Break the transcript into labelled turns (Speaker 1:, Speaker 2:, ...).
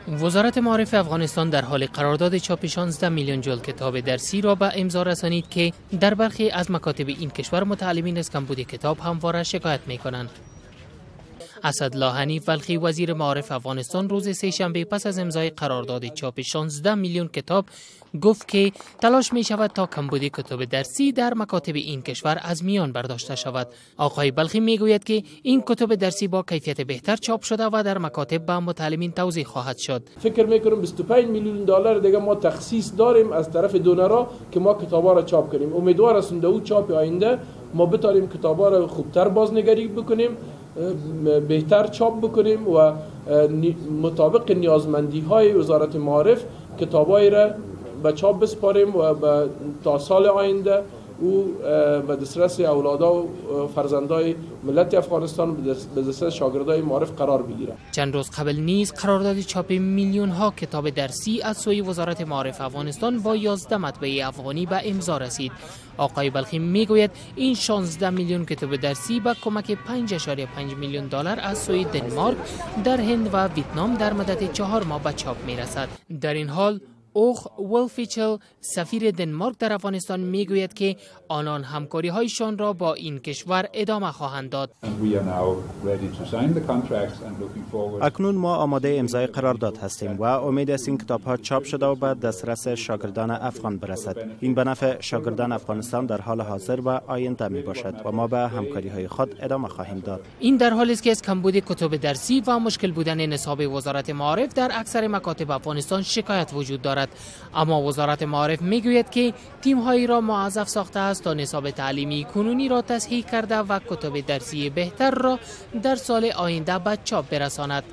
Speaker 1: وزارت معارف افغانستان در حال قرارداد چاپ 16 میلیون جلد کتاب درسی را به امضا رسانید که در برخی از مکاتب این کشور متعلمین از کمبود کتاب همواره شکایت می کنند. اسدالله حنیف بلخی، وزیر معارف افغانستان، روز سه‌شنبه پس از امضای قرارداد چاپ 16 میلیون کتاب گفت که تلاش می شود تا کمبود کتاب درسی در مکاتب این کشور از میان برداشته شود. آقای بلخی می گوید که این کتب درسی با کیفیت بهتر چاپ شده و در مکاتب به متعلمین توزیع خواهد شد.
Speaker 2: فکر می کنم 25 میلیون دلار دیگه ما تخصیص داریم از طرف دونرا که ما کتابا را چاپ کنیم. امیدوار هستم در او چاپ آینده ما بتانیم کتابا را خوبتر بازنگری بکنیم، بهتر چاپ بکنیم و مطابق نیازمندی های وزارت معارف کتابایی را به چاپ بسپاریم و تا سال آینده او به دسترس اولادا و فرزندای ملت افغانستان، به دسترس شاگردای معارف قرار بگیره.
Speaker 1: چند روز قبل نیز قرارداد چاپ میلیون ها کتاب درسی از سوی وزارت معارف افغانستان با 11 مطبعه افغانی به امضا رسید. آقای بلخی میگوید این 16 میلیون کتاب درسی با کمک 5.5 میلیون دلار از سوی دنمارک در هند و ویتنام در مدت 4 ماه به چاپ میرسد. در این حال اوخ ولفیچل، سفیر دنمارک در افغانستان، میگوید که آنان همکاری هایشان را با این کشور ادامه خواهند داد.
Speaker 3: اکنون ما آماده امضای قرارداد هستیم و امید است این کتاب ها چاپ شده و به دسترس شاگردان افغان برسد. این به نفع شاگردان افغانستان در حال حاضر و آینده می باشد و ما به همکاری های خود ادامه خواهیم داد.
Speaker 1: این در حالی است که از کمبود کتب درسی و مشکل بودن نصاب وزارت معارف در اکثر مکاتب افغانستان شکایت وجود دارد. اما وزارت معارف میگوید که تیم‌هایی را موظف ساخته است تا نصاب تعلیمی کنونی را تصحیح کرده و کتب درسی بهتر را در سال آینده به چاپ برساند.